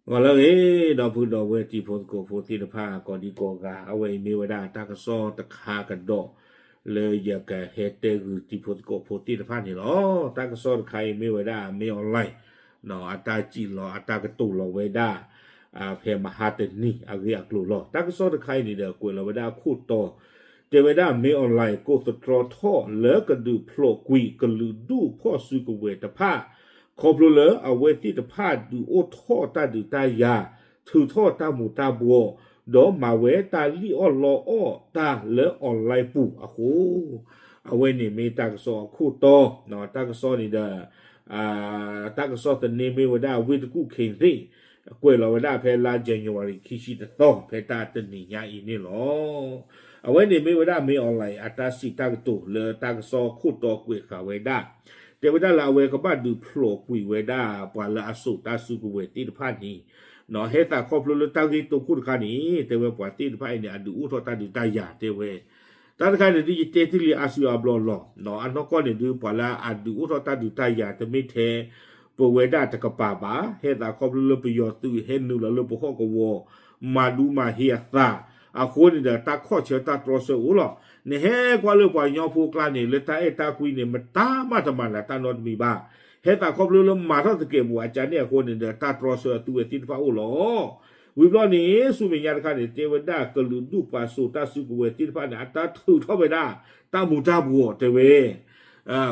ဂီၤလၢအဂ့ၤ ဒီပုၢ်ဒီဝဲၢ်တံၤဖိသကိးဖိသ့ၣ်တဖၣ် ကိးဒံကိးဂၤ, အဝဲအံၤမ့ၢ်ဝဲဒၣ်တၢ်ကစီၣ်တခါကဒီး လၢယကဟဲတဲဂုာ်တံၤဖိသကိးဖိသ့ၣ်တဖၣ်န့ၣ်လီၤ. တၢ်ကစီၣ်တခါအံၤမ့ၢ်ဝဲဒၣ် မင်းအောင်လှိုင် အတၢ်စံၣ်လီၤ အတၢ်ကတိၤလီၤဝဲဒၣ် ဖဲမဟါတနံၤအဂ့ၢ်အကျိၤလီၤ. တၢ်ကစီၣ်တခါအံၤန့ၣ်ဒီး ကွဲးလီၤဝဲဒၣ်အခိၣ်တီ တဲဝဲဒၣ် မင်းအောင်လှိုင် ကိးသတြီထီၣ်လၢကဒုးဖျိးကွံာ်ကလုာ်ဒူၣ်ဖီၣ်စုကဝဲၤတဖၣ် ခီဖျိလၢအဝဲသ့ၣ်တဖၣ်ဒုးအိၣ်ထီၣ်တၢ်ဒုးတၢ်ယၤ, ထုးထီၣ်တၢ်မူၤတၢ်ဘှီး, ဒီးမၤဝဲတၢ်လံၣ်အီၣ်လီအီၣ်တၢ်လၢ online ပူၤအဃိ, အဝဲန့ၣ်မ့ၢ်တၢ်ကစီၣ်အခိၣ်တီ, တၢ်ကစီၣ်န့ၣ်ဒီး တၢ်ကစီၣ်သန့မ့ၢ်ဝဲဒၣ် ဝ့ၢ်တကူၣ်ခ့သ့ၣ်, ကွဲးလီၤဝဲဒၣ်ဖဲလါ January ခံဆံတသီ ဖဲတၢ်တနံၤညါအံၤန့ၣ်လီၤ. အဝဲန့ၣ်မ့ၢ်ဝဲဒၣ် မင်းအောင်လှိုင် အတၢ်စံးတၢ်ကတိၤလၢတၢ်ကစီၣ်ခိၣ်တီကွဲးဃာ်ဝဲဒၣ်, တဲဝဲဒၣ်လၢအဝဲကဘၣ်ဒုးဖျိးကွံာ်ဝဲဒၣ် ပှၤလၢအစိာ်တၢ်စုကဝဲၤသ့ၣ်တဖၣ်န့ၣ်, ဟဲသးခီဖျိလၢတၢ်ဂ့ၢ်တိခိၣ်တခါန့ၣ် တဲဝဲပှၤသ့ၣ်တဖၣ်အံၤန့ၣ် အဒုးအိၣ်ထီၣ်တၢ်ဒုးတၢ်ယၤတဲဝဲ တၢ်တခါန့ၣ်ဒုးယတဲတ့ၢ်လံအါစုအါဘျီလီၤ. အနီၢ်ကီၢ်န့ၣ်ဒုး ပှၤလၢအဒုးအိၣ်ထီၣ်တၢ်ဒုးတၢ်ယၤ တမ့ၢ်ထဲပဝဲဒၣ်တကပၤဘၣ်. ဟဲသးခီဖျိလၢပယီၤသုးဟဲနုာ်လီၤလၢပဟီၣ်ကဝီၤ မၤဒူမၤဟ့အသး, အဃိန့ၣ်ဒီး တၢ်ခီၣ်ဆၢတၢ်တြီဆၢအိၣ်လီၤ. နဟဲကွၢ်လၢပှၤကညီဖိအကျါန့ၣ် လၢတၢ်အဲၣ်တၢ်ကွံန့ၣ် မတၤမးတမၤလၢတၢ်နီတမံၤဘၣ်. ဟဲသးခီဖျိလၢမၤထီၣ်သကဲးပူၤအကန့ၣ်အဃိန့ၣ်ဒီး တၢ်တြီဆၢအသုဝဲသ့ၣ်တဖၣ်အိၣ်လီၤ. ဝံၤဘျီန့ၣ် ဆူမဲာ်ညါတခါန့ၣ် တဲဝဲဒၣ်ကလုာ်ဒူၣ်ပှၤစိာ်တၢ်စုကဝဲၤသ့ၣ်တဖၣ်န့ၣ် အတၢ်ထုးထီၣ်ဝဲဒၣ် တၢ်မူၤတၢ်ဘှီးတဲဝဲ,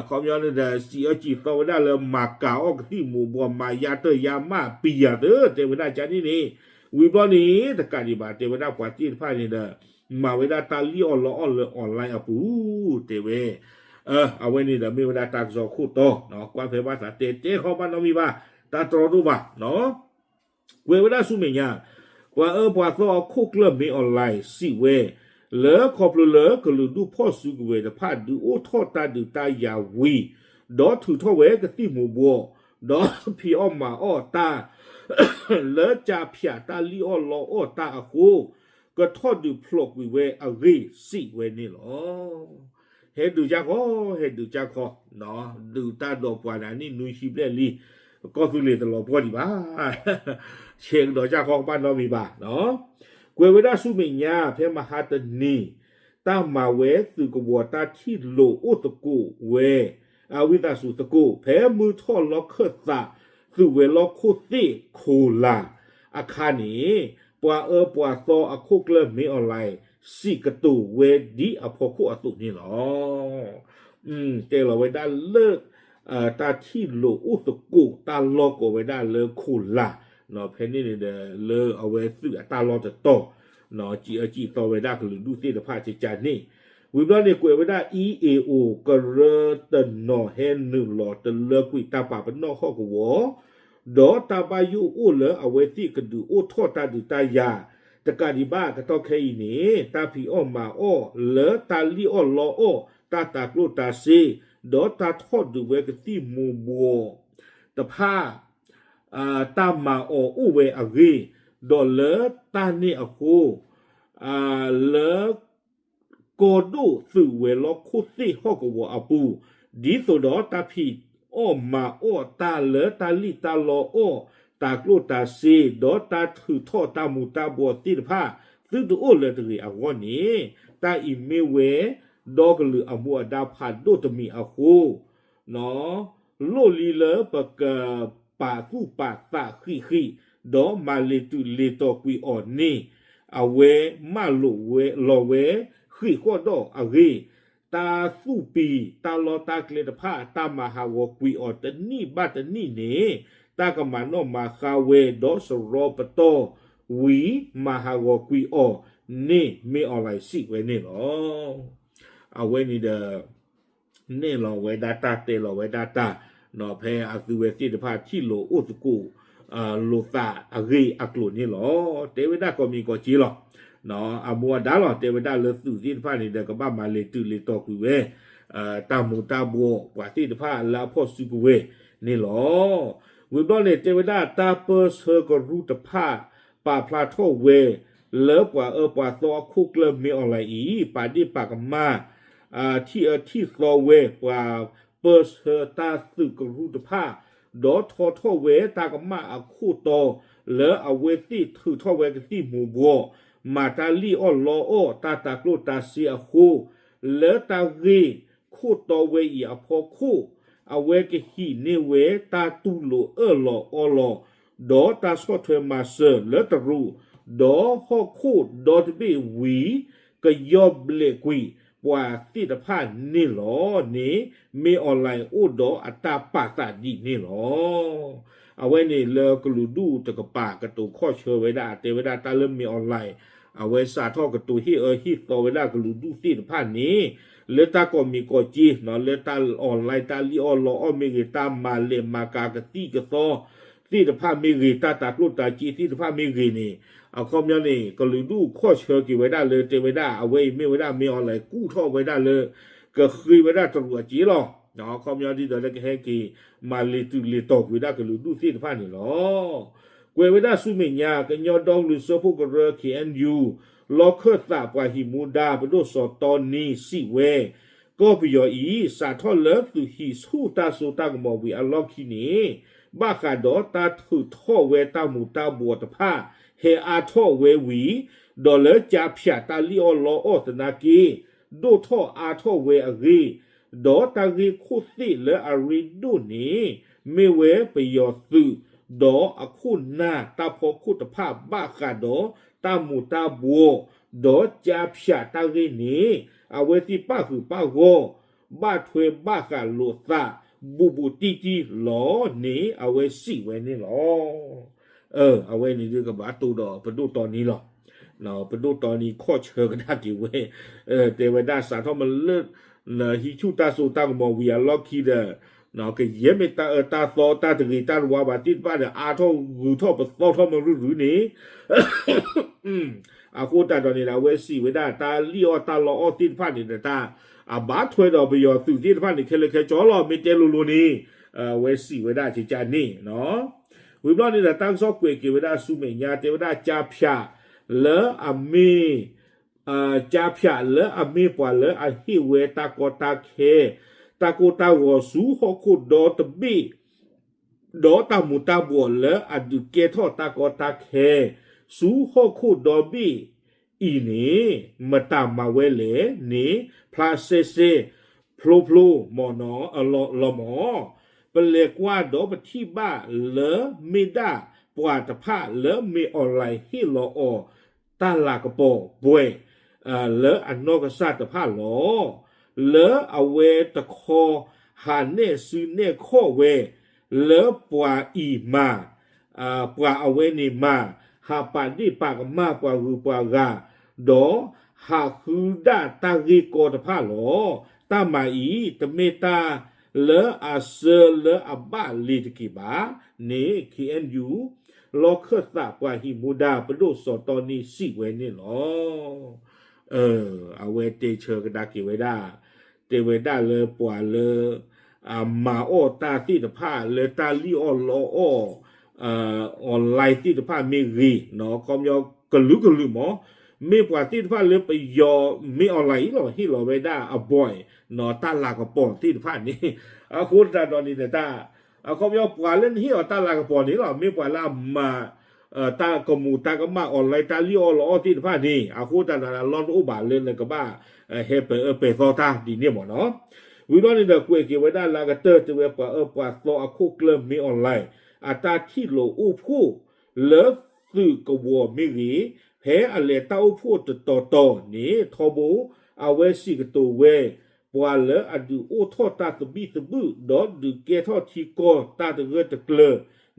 ခီပညီန့ၣ်ဒီး စံးအၢစံးသီဝဲဒၣ်လၢမၤကၤအီၣ်ကသံၣ်မူၤဘှီး မၤယါတၢၢ်ယါမၢ်ပံၤယၤသၢ တဲဝဲဒၣ်ကန့ၣ်န့ၣ်, ဝံၤဘျီန့ၣ် တကးဒံးဘၣ် တဲဝဲဒၣ်ပှၤသ့ၣ်တဖၣ်န့ၣ်ဒီး မၤဝဲဒၣ်တၢ်လံၣ်အီၣ်လီအီၣ်လၢ online အပူၤ တဲဝဲ, အဝဲန့ၣ်ဒီးမ့ၢ်ဝဲဒၣ်တၢ်ကစီၣ်ခိၣ်တီ, ကွၢ်ဖဲဘၣ်သးတဲတဲဃီဘၣ်နီတမံၤဘၣ်, တၢ်တြီတအိၣ်ဘၣ် ကွဲးဝဲဒၣ်ဆူမဲာ်ညါ, ပှၤအၢပှၤသီအခိၣ်ကျၢၢ် မင်းအောင်လှိုင် စံးဝဲ, လၢခီဖျိလၢကလုာ်ဒူၣ်ဖီၣ်စုကဝဲၤတဖၣ်ဒုးအိၣ်ထီၣ်တၢ်ဒုးတၢ်ယၤဝံၤ, ဒီးထုးထီၣ်ဝဲကသံၣ်မူၤဘှီး, ဒီးဖံးအီၣ်မၤအီၣ်တၢ် လၢကၠါဖၠးတၢ်လံၣ်အီၣ်လီအီၣ်တၢ်အဃိ, ကထီၣ်ဒုးဖျိးကွံာ်ဝဲအဂ့ၢ်စံးဝဲန့ၣ်လီၤ. ဟဲဒုးကၢ်ခီ, ဟဲဒုးကၢ်ခီ, ဒုးတၢ်ဒီးပှၤန့ၣ်နံၣ်နွံဆံဘျဲၣ်လံ, ကီၢ်သူလ့ၤတလီၤပှီၢ်ဒံးဘၣ်, ဆဲးကဒီးကၢ်ခီကဘၣ်နီတမံၤဘၣ်, ကွဲးဝဲဒၣ်ဆူမဲာ်ညါ ဖဲမဟါတနံၤ, တၢ်မၤဝဲသုးကဝီၤတၢ်ထံၣ်လိာ်အိၣ်သကိးဝဲ, အဝံသးစူၤသကိး ဖဲမုၢ်ထီၣ်လီၢ်ခၢၣ်သး သုးဝဲၤလီၢ်ခိၣ်သ့ၣ်ခိးလၤ အခါန့ၣ်, ပှၤအၢပှၤသီအခိၣ်ကျၢၢ် မင်းအောင်လှိုင် စံးကတိၤဝဲဒ်အဖီခိၣ်အသိးန့ၣ်လီၤ. တဲလီၤဝဲဒၣ်လၢ တၢ်ထံၣ်လိာ်အိၣ်သကိး တၢ်လီၢ်ကိးဝဲဒၣ်လၢခိးလၤ, ဖဲန့ၣ်န့ၣ်ဒီး လၢအဝဲသုးအတၢ်လီၢ်တတီၤ, စံးအၢစံးသီဝဲဒၣ်ကလုာ်ဒူၣ်သ့ၣ်တဖၣ်ကကန့ၣ်, ဝံၤဘျီန့ၣ်ကွဲးဝဲဒၣ် အံၤ အ့ၣ် အိၣ် ကရၢတနီၤဟဲနုာ်လီၤတလၢကွံာ်တၢ်ပာ်ပနီၣ်ဟီၣ်ကဝီၤ, ဒီးတၢ်ဘၣ်ယိၣ်အိၣ်လၢအဝဲသ့ၣ်ကဒုးအိၣ်ထီၣ်တၢ်ဒုးတၢ်ယၤ, တကးဒံးဘၣ်ကတီၢ်ခဲအံၤန့ၣ် တၢ်ဖံးအီၣ်မၤအီၣ်လၢတၢ်လံၣ်အီၣ်လီအီၣ် တၢ်တၤကျိၣ်တၤစ့, ဒီးတၢ်ထီၣ်ဒုးဝဲကသံၣ်မူၤဘှီးတဖၣ် တၢ်မၤအီၤအိၣ်ဝဲအဂ့ၢ်, ဒီးလၢတၢ်န့ၣ်အဃိ လၢ ကီၢ်ဒိၣ်သုးဝဲၤလီၢ်ခိၣ်သ့ၣ်ဟီၣ်ကဝီၤအပူၤ, ဒ်သိးဒီးတၢ်ဖံးအီၣ်မၤအီၣ်တၢ်လၢတၢ်လံၣ်တၢ်လီအီၣ်, တၤကျိၣ်တၤစ့, ဒီးတၢ်ထုးထီၣ်တၢ်မူၤတၢ်ဘှီးသ့ၣ်တဖၣ် သုတအိၣ်လၢၤတဂ့ၤအဂီၢ်န့ၣ်, တၢ်အံၤမ့ၢ်ဝဲ ဒီကလုာ်အမူအဒါဖးဒိၣ်တမံၤအဃိ လိၣ်လံလၢပကပာ်သူၣ်ပာ်သးဃံးဃံး, ဒီးမၤလ့ၤတုၤလ့ၤတီၤကွံာ်အီၤန့ၣ်, အဝဲမၢလိာ်ဝဲလီၤဝဲဃံးဃီၣ်ဒီးအဂ့ၢ်, တၢ်သူၣ်ပံၤတၢ်လီၢ်တၢ်ကျဲတဖၣ် တၢ်မၤဟးဂီၤကွံာ်အီၤတနံၣ်ဘၣ်တနံၣ်န့ၣ်, တၢ်ကမၤနီၣ်မၤဃါဝဲဒီးစရီပတီၢ်ဝံၤ မၤဟးဂီၤကွံာ်အီၤန့ၣ် မင်းအောင်လှိုင်စံးဝဲန့ၣ်လီၤ. အဝဲန့ၣ်ဒီး နဲၣ်လီၤဝဲဒၣ်တၢ်တဲလီၤဝဲဒၣ်တၢ်, ဖဲအသုဝဲသ့ၣ်တဖၣ်ထံၣ်လိာ်အိၣ်သကိး လိာ်သးအဂ့ၢ်အကျိၤန့ၣ်လီၤ. တဲဝဲဒၣ်ကိးမံၤကိးက့လီၤ. အမူအဒါလီၤ တဲဝဲဒၣ်လၢသုးသ့ၣ်တဖၣ်န့ၣ်ဒီး ကဘၣ်မၤလ့ၤတုၤလ့ၤတီၤကွံာ်ဝဲ တၢ်မူၤတၢ်ဘှီးပှၤသ့ၣ်တဖၣ်လၢအဖီၣ်စုကဝဲၤန့ၣ်လီၤ. ဝံၤဘျီန့ၣ် တဲဝဲဒၣ်တၢ်ပၢဆှၢကရူၢ်တဖၣ် ပာ်ဖျါထီၣ်ဝဲ လၢပှၤအၢပှၤသီအခိၣ်ကျၢၢ် မင်းအောင်လှိုင် အံၤ ပာ်ဒ့ၣ်ပာ်ကမၣ် ထံၣ်အၢထံၣ်သီဝဲ ပှၤပၢဆှၢတၢ်သုးကရူၢ်တဖၣ်, ဒီးထီထီၣ်ဝဲတၢ်ကမၣ်အခိၣ်တီ လၢအဝဲသ့ၣ်ထုးထီၣ်ဝဲကသံၣ်မူၤဘှီး, မၤတၢ်လံၣ်အီၣ်လီအီၣ်တၢ်တၤကျိၣ်တၤစ့အဃိ, လၢတၢ်ဂ့ၢ်ခိၣ်တီဝဲအံၤအဖီခိၣ်, အဝဲကဟံးန့ၢ်ဝဲတၢ်တူၢ်လိာ်အၢၣ်လီၤအီလီၤ, ဒီးတၢ်ဆီၣ်ထွဲမၤစၢၤလၢတရူး, ဒီးဟီၣ်ခိၣ်ဒီတဘ့ၣ်ဝံၤ, ကယီၢ်ဘျဲးကွံာ်ပှၤသ့ၣ်တဖၣ်န့ၣ်လီၤန့ၣ်, မ့ၢ်အီၣ်လဲၣ်အိၣ်ဒီးအတၢ်ပာ်သးဒ်န့ၣ်လီၤ. အဝဲန့ၣ်လၢကလုာ်ဒူၣ်တကပၤကတိၤခီၣ်ဆၢဝဲဒၣ် တဲဝဲဒၣ်တၢ်လၢမ့ၢ်အီၣ်လဲၣ်, အဝဲစးထီၣ်ကတိၤဟ့ၣ်အၢဟ့ၣ်သီဝဲဒၣ်ကလုာ်ဒူၣ်သ့ၣ်တဖၣ်န့ၣ်, လၢတၢ်ကိးမံၤကိးက့, လၢတၢ်အီၣ်လဲၣ်တၢ်လံၣ်အီၣ်လီအီၣ်မ့ၢ်ဂ့ၤ, တၢ်မၤလဲၢ်မၤကၤကသံၣ်ကသီသ့ၣ်တဖၣ်မ့ၢ်ဂ့ၤ, တၢ်တၤကျိၣ်တၤစ့သ့ၣ်တဖၣ်မ့ၢ်ဂ့ၤန့ၣ်, အခီပညီန့ၣ် ကလုာ်ဒူၣ်ခီၣ်ဆၢက့ၤဝဲဒၣ်လၢတဲဝဲဒၣ် အဝဲအံၤမ့ၢ်ဝဲဒၣ်မ့ၢ်အီၣ်လဲၣ်ကူၣ်ထီၣ်ဝဲဒၣ်လၢ ကဃ့ဝဲဒၣ်တရူးအစ့လီၤ. အခီပညီဒ်သိးလၢကဟဲက့ၤမၤလ့ၤတုၤလ့ၤတီၤကွံာ်ဝဲဒၣ်ကလုာ်ဒူၣ်သ့ၣ်တဖၣ်န့ၣ်လီၤ. ကွဲးဝဲဒၣ်ဆူမဲာ်ညါ ကညီဒီကလုာ်စၢဖှိၣ်ကရၢ ခ့ၣ်အဲၣ်ယူၣ် လီၢ်ခၢၣ်သးပှၤဟံးမူဒါ ပဒိၣ်စီၤတီနံစံးဝဲ, ကီၢ်ပယီၤအံၤ စးထီၣ်လၢသုးဟံးဆူၣ်တၢ်စိတၢ်ကမီၤဝံၤအလီၢ်ခံန့ၣ်, ဘၣ်ဃးဒီးတၢ်ထုးထီၣ်ဝဲတၢ်မူၤတၢ်ဘှီးတဖၣ် ဟဲအါထီၣ်ဝဲဝံၤ, ဒီးလၢကၠါဖၠးတၢ်လံၣ်အီၣ်လီအီၣ်သနာ်က့ ဒိၣ်ထီၣ်အါထီၣ်ဝဲအဂ့ၢ်, ဒီးတၢ်ဂ့ၢ်ခိၣ်သ့ၣ်လၢအရ့ဒိၣ်န့ၣ် မ့ၢ်ဝဲပယီၤသုး, ဒီးအခိၣ်နၢ်တၢ်ဖီခိၣ်တဖၣ်ဘၣ်ဃးဒီးတၢ်မူၤတၢ်ဘှီး, ဒီးကၠါဖၠးတၢ်ဂ့ၢ်န့ၣ်, အဝဲသ့ၣ်ပၣ်ဃုာ်ပၣ်ဂီၢ်, ဘၣ်ထွဲဘၣ်ဃးလိာ်သး ဘူးဘူးတံၢ်တံၢ်လီၤန့ၣ် အဝဲစံးဝဲန့ၣ်လီၤ. အဝဲန့ၣ်ဒုးကဘၣ်တိၢ်ဒီးပဒိၣ်တီနံလီၤ. ပဒိၣ်တီနံခီၣ်ဆၢကဒါက့ၤဝဲ, တဲဝဲဒၣ်စးထီၣ်မ့ၢ်လၢ ဟံးဆူၣ်တၢ်စိတၢ်ကမီၤဝံၤအလီၢ်ခံဒီး, ကယဲၢ်မ့ၢ်တၢ်အၢတၢ်သီတၢ်တဂ့ၤတၢ်တဝါဘၣ်သ့ၣ်တဖၣ်ဒီး အါထီၣ်ဂုၤထီၣ်ပသီထီၣ်မ့ၢ်ရုၢ်ရုၢ်န့ၣ် အဃိသတးဒီးန့ၣ်ဒီး အဝဲစံးဝဲဒၣ်တၢ်လံၣ်အီၣ်တၢ်လီအီၣ်သ့ၣ်တဖၣ်န့ၣ်ဒီး တၢ်အဘၣ်ထွဲဒီးပယီၤသုးသ့ၣ်တဖၣ်န့ၣ် ခဲလၢာ်ခဲဆ့လီၤ မ့ၢ်တဲလိၤလိၤန့ၣ်, အဝဲစံးဝဲဒၣ်ကကန့ၣ်, ဝံၤဘျီန့ၣ်ဒီး တၢ်ကစီၣ်ကွဲးက့ၤဝဲဒၣ်ဆူမဲာ်ညါ တဲဝဲဒၣ်ကၠါဖၠးလၢအမ့ၢ် ကၠါဖၠးလၢအမ့ၢ်ပှၤလၢအဟ့ၣ်ဝဲတၢ်ကီတၢ်ခဲ, တၢ်ကိၢ်တၢ်ဂီၤဆူဟီၣ်ခိၣ်ဒီတဘ့ၣ်, ဒီးတၢ်မူၤတၢ်ဘှီးလၢအဒုးကဲထီၣ်တၢ်ကီတၢ်ခဲ, ဆူဟီၣ်ခိၣ်ဒီဘ့ၣ်အံၤန့ၣ်, မတၤမၤဝဲလဲၣ်န့ၣ်, ဖျါစဲစဲ, ဖျိဖျိ, မ့ၢ်နီၤလီၤမၢ်, ပလဲၤကွၢ်ဒီးပထံၣ်ဘၣ်လၢမ့ၢ်ဒၣ်ပှၤတဖၣ်လၢမ့ၢ်အီၣ်လဲၣ်ဟ့ၣ်လီၤအီၤ တၢ်လၤကပီၤပှဲၤ လၢအနီၢ်ကစၢ်တဖၣ်လီၤ. လၢအဝဲတခီ ဟးနဲၣ်စုနဲၣ်ခီၣ်ဝဲ လၢပှၤအံၤမၤ, ပှၤအဝဲန့ၣ်မၤ, ဟးပာ်ဒ့ၣ်ပာ်ကမၣ်ပှၤဂုၤပှၤဂၤ, ဒီးဟးဃုဒၣ်တၢ်ဂ့ၢ်ကီတဖၣ်လီၤ. တၢ်မၤအံၤ တမ့ၢ်တၢ်လၢအဆၢလၢအဘၣ်လ့ၤတက့ၢ်ဘၣ်န့ၣ် ခ့ၣ်အဲၣ်ယူၣ် လီၢ်ခၢၣ်သးပှၤဟံးမူဒါ ပဒိၣ်စီၤတီနံစံးဝဲန့ၣ်လီၤ. အဝဲတဲဆၢကဒါက့ၤဝဲဒၣ်, တဲဝဲဒၣ်လၢပှၤလၢ အမၤအီၣ်တၢ်သ့ၣ်တဖၣ်လၢတၢ်လံၣ်အီၣ်လီအီၣ် online သ့ၣ်တဖၣ်မ့ၢ်ဂ့ၤ, ခီပညီကလုာ်ကလုာ်မး, မ့ၢ်ပှၤသ့ၣ်တဖၣ်လၢပယီၤမ့ၢ် online အံၤလီၤ ဟ့ၣ်လီၤဝဲဒၣ်အဘီၣ် တၢ်လၤကပီၤသ့ၣ်တဖၣ်န့ၣ်, အဃိသတးဒီးန့ၣ်တၢ်, အခီပညီပှၤလၢနဟ့ၣ်အီၤတၢ်လၤကပီၤန့ၣ်လီၤ မ့ၢ်ပှၤလၢအမၤ တၢ်ကမူၤတၢ်ကမၣ် online တၢ်လံၣ်အီၣ်လီအီၣ်သ့ၣ်တဖၣ်န့ၣ် အဃိသတးဒီးလီၢ်တအိၣ်ဘၣ်လၢနကဘၣ် ဟဲပာ်အၢပာ်သီတၢ်ဒ်န့ၣ်မ့ၢ်နီၤ. ဝံၤဘျီန့ၣ်ဒီးကွဲးက့ၤဝဲဒၣ်လၢအကတၢၢ်တဲဝဲပှၤအၢပှၤသီအခိၣ်ကျၢၢ်မ့ၢ် online အတၢ်ထံၣ်လိာ်အိၣ်ဖှိၣ် လၢသုးကဝီၤမ့ၢ်ဂ့ၤ, ဖဲအလဲၤတၢ်အိၣ်ဖှိၣ်တတီၤတီၤန့ၣ် ထီဘိ အဝဲစံးကတိၤဝဲ ပှၤလၢအဒုးအိၣ်ထီၣ်တၢ်သဘံၣ်သဘုၣ် ဒီးဒုးကဲထီၣ်ထံကီၢ်တၢ်တဂၢၢ်တကျၢၤ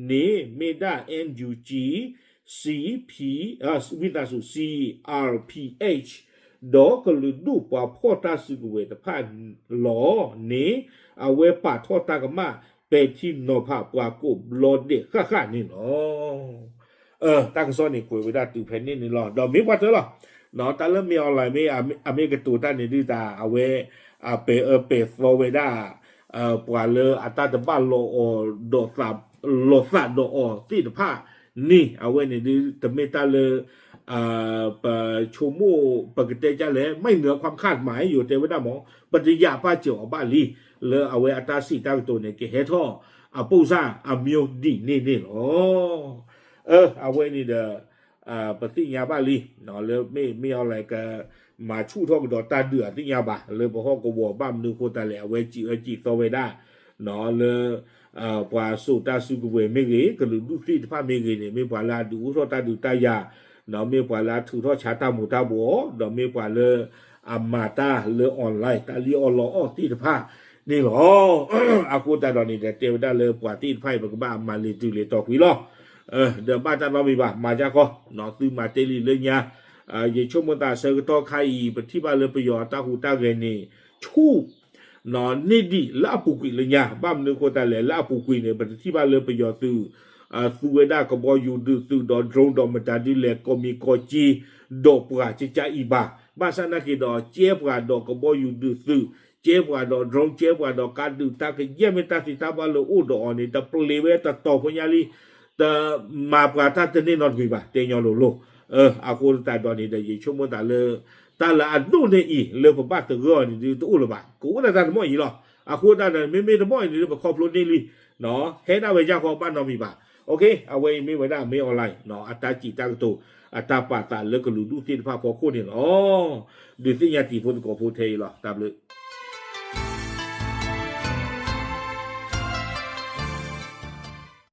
န့ၣ် မ့ၢ်ဒၣ် NUG, CP, ဝံသးစူၤ C R P H ဒီးကလုာ်ဒူၣ်ပှၤဖီၣ်တၢ်စုကဝဲၤတဖၣ်လီၤန့ၣ် အဝဲပာ်ထီၣ်တၢ်ကမၣ် ပဲာ်ထံနီၤဖးပှၤကိးဘျီဒဲးဃၣ်ဃၣ်န့ၣ်လီၤ. တၢ်ကစီၣ်န့ၣ်ကွဲးဝဲဒၣ်တုၤဖဲန့ၣ်န့ၣ်လီၤ. ဒီးမ့ၢ်ပှၤတၢၢ်လီၤ, တၢ်လၢမ့ၢ် online မ့ၢ်အမ့ၢ်ကတိၤတၢ်န့ၣ်ဒုးတၢ် အဝဲ အပဲာ်အၢပဲာ်သီဝဲဒၣ် ပှၤလၢအတၢ်တဘၣ်လီၤအီၤဒီးသး လီၤသးဒီးအီၤသ့ၣ်တဖၣ်န့ၣ် အဝဲန့ၣ်ဒုးတမ့ၢ်တၢ်လၢ ပဆိကမိၣ် ပကတဲကလဲၣ် ไม่เหนือความคาดหมาย ယိၤတဲဝဲဒၣ်မ့ၢ် ပတယာ်ပာ်စၢၤအီၤဘၣ်လံ လၢအဝဲအတၢ်စံးတၢ်ကတိၤန့ၣ် ကဟဲထီၣ်အပိၢ်စၢ်အမျိုးဒ်န့ၣ်န့ၣ်လီၤ. အဝဲန့ၣ်ဒီး ပသ့ၣ်ညါဘၣ်လံ လၢမ့ၢ် မင်းအောင်လှိုင် က မၤဆူၣ်ထီၣ်ကဒီးတၢ်ဒုးအသ့ၣ်ညါဘၣ် လၢပဟီၣ်ကဝီၤ ဘၣ်မနုၤအဃိသတးလဲၣ် အဝဲစံးအၢစံးသီဝဲဒၣ် လၢ ပှၤစိာ်တၢ်စုကဝဲၤမ့ၢ်ဂ့ၤ ကလုာ်ဒူၣ်သ့ၣ်တဖၣ်မ့ၢ်ဂ့ၤန့ၣ် မ့ၢ်ပှၤလၢအဒုးအိၣ်ထီၣ်တၢ်ဒုးတၢ်ယၤ ဒီးမ့ၢ်ပှၤလၢအထုးထီၣ်ဆါတၢ်မူၤတၢ်ဘှီး ဒီးမ့ၢ်ပှၤလၢ အမၤတၢ်လၢ online တၢ်လံၣ်အီၣ်လီအီၣ်သ့ၣ်တဖၣ်န့ၣ်လီၤ. အဃိသတးဒီးန့ၣ်ဒီး တဲဝဲဒၣ်လၢပှၤသ့ၣ်တဖၣ်အံၤ ပကဘၣ်အမၤလ့ၤတုၤလ့ၤတီၤကွံာ်လီၤ. ဒီးဘၣ်တၢ်နီတမံၤဘၣ် မၤကၢ်ခီ သုမၤတ့ၢ်လံလၢညါ ယဆိကမိၣ်သးဆၢကတီၢ်ခါအံၤ ပထံၣ်ဘၣ်လၢပယီၤအတၢ်ဟူးတၢ်ဂဲၤန့ၣ် ဆူၣ် န့ၢ်ဒံးလၢအပူၤကွံာ်လၢညါ ဘၣ်မနုၤအဃိသတးလဲၣ် လၢအပူၤကွံာ်န့ၣ် ပတထံၣ်ဘၣ်လၢပယီၤသုး သူဝဲဒၣ်ကဘီယူၤဒုးသုးဒီး drone ဒီးမတၤဒုလဲၣ် ကိးမံၤကိးကၠ့ ဒီးပှၤကကါအံၤဘၣ်. ဘၣ်ဆၣ်နာ်က့ၤဒီး ကဲပှၤဒီးကဘီယူၤဒုးသုး, ကဲပှၤဒီး drone ကဲပှၤဒီးကါဒုး တၢ်ကယဲၢ်မ့ၢ်တၢ်သ့တၢ်ဘၣ်လၢအိၣ်ဒီးအီၤန့ၣ် တပျ့ၤဝဲတတီၤဖိညါလံ တမၤပှၤတၢ်တန့ၢ်နီတဂ့ၤဘၣ် တဲညီလိၤလိၤ. အဃိသတးဒီးန့ၣ်ဒီး ယဆိကမိၣ်သးလၢ တၢ်လၢအဒိၣ်န့ၢ်အံၤ လၢပဘၣ်သဂၢၢ်အီၤန့ၣ်ဒုးတအိၣ်လၢၤဘၣ် ကအိၣ်ဒၣ်တၢ်တမီၢ်အံၤလီၤ. အဃိသတးဒီး မ့မ့ၢ်တမီၢ်အံၤန့ၣ်ဒုး ပခီဖျိန့ၢ်လံ ဟဲဒၣ်ဝဲယၢ်ဃီဘၣ်နီတမံၤဘၣ်. အဝဲအံၤမ့ၢ်ဝဲဒၣ် မင်းအောင်လှိုင် အတၢ်စံးတၢ်ကတိၤ အတၢ်ပာ်သးလၢကလုာ်ဒူၣ်သ့ၣ်တဖၣ်ဖီခိၣ်န့ၣ်လီၤ. ဒုးသ့ၣ်ညါတံၤဖိသကိးဖိထဲအံၤလီၤ. တၢ်ဘျုး